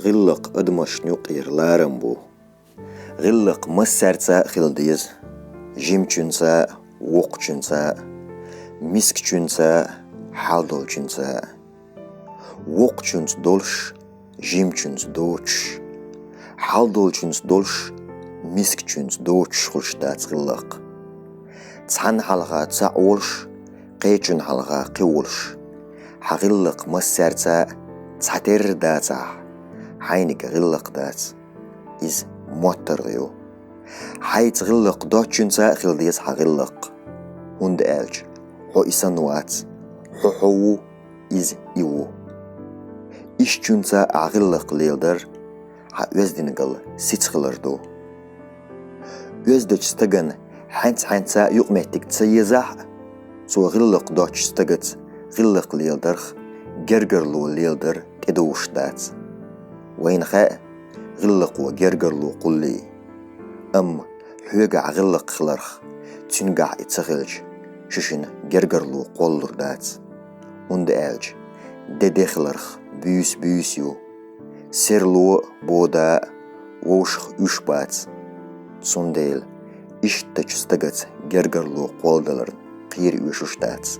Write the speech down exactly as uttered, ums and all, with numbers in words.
ГӀиллакх адамашна юкъера ларам бу. ГӀиллакх массаьрца а хила деза: жимачуьнца а, воккхачуьнца а, мискачуьнца а, хьалдолчуьнца а. Воккхачуьнца долуш, жимачуьнца доцуш, хьалдолчуьнца долуш, мискачуьнца доцуш хуьлуш дац гӀиллакх. Цхьанна хьалха цхьаъ волуш, кхечунна хьалха кхин волуш, хьан гӀиллакх массаьрца а цхьатерра дацахь, хьайниг гӀиллакх дац. Иза моттаргӀа ю. Хьайца гӀиллакх доцучуьнца а хила деза хьан гӀиллакх, хӀунда аьлча хьо и санна вац, хьо хьо ву, иза и ву. Ишттачуьнца ахь гӀиллакх леладар хьан оьздангалла сица хилар ду. Оьздачу стагана хьаьнца-хьаьнца а юкъаметтиг ца езахь а, цо гӀиллакх доцучу стагаца гӀиллакх леладарх гергарло леладар тӀедогӀуш дац. Вайна хаьа гӀиллакхо гергарло кхуллий. Амма хьоьгахь гӀиллакх хиларх, цуьнгахь и ца хилча, шу шина гергарло кхоллалур дац. ХӀунда аьлча де де хиларх буьйса буьйса ю, серло а, бода а вовшах уьш бац. Цундела ишттачу стагаца гергарло кхолладаларна кхера оьшуш дац.